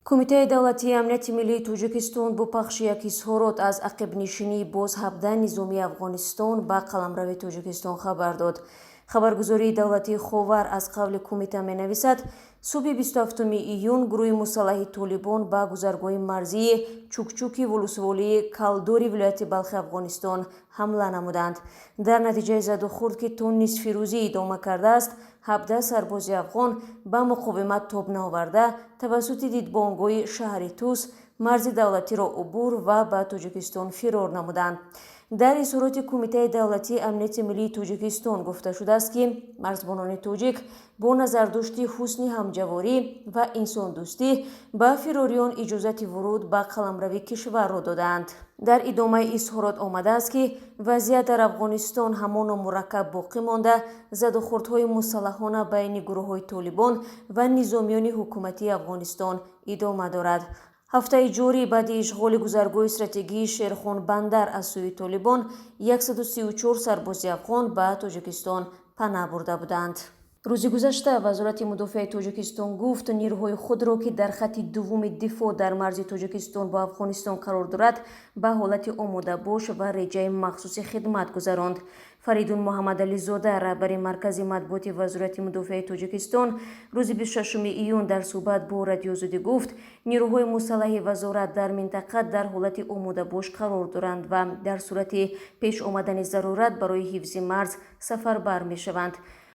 Кумитаи давлатии амнияти миллии Тоҷикистон бо пахши як изҳорот аз ақибнишинии боз 17 низомии Афғонистон ба қаламрави Тоҷикистон хабар дод. Хабаргузории давлатии «Ховар» аз қавли кумита менависад, субҳи 27 июн гурӯҳи мусаллаҳи Толибон ба гузаргоҳи марзии Чукчуки вулусволии Калдори вилояти Балхи Афғонистон ҳамла намуданд. Дар натиҷаи задухӯрд, ки то нисфирӯзӣ идома кардааст, 17 сарбози афғон ба муқовимат тоб наоварда, тавассути дидбонгоҳи шаҳри Тус марзи давлатиро убур ва ба Тоҷикистон фирор намуданд. Дар изҳороти Кумитаи давлатии амнияти миллии Тоҷикистон гуфта шудааст, ки марзбонони тоҷик бо назардошти ҳусни ҳамҷаворӣ ва инсондӯстӣ ба фирориён иҷозати вуруд ба қаламрави кишварро додаанд. Дар идомаи изҳорот омадааст, ки вазъият дар Афғонистон ҳамоно мураккаб боқӣ монда, задухӯрдҳои мусаллаҳона байни гурӯҳҳои Толибон ва низомиёни ҳукуматии Афғонистон идома дорад. Ҳафтаи ҷорӣ баъди ишғоли гузаргоҳи стратегии Шерхон Бандар аз сӯи Толибон 134 сарбози афғон ба Тоҷикистон панаҳ бурда буданд. Рӯзи гузашта Вазорати мудофиаи Тоҷикистон гуфт, нирӯҳои худро, ки дар хатти дуввуми дифоъ дар марзи Тоҷикистон бо Афғонистон қарор дорад, ба ҳолати омодабош ва реҷаи махсуси хидмат гузаронд. Фаридун Муҳаммадализода, раҳбари маркази матбуоти Вазорати мудофиаи Тоҷикистон, рӯзи 26 июн дар суҳбат бо Радиозудӣ гуфт, нирӯҳои мусаллаҳи вазорат дар минтақа дар ҳолати омодабош қарор доранд ва дар сурати пеш омадани зарурат барои ҳифзи марз сафарбар мешаванд.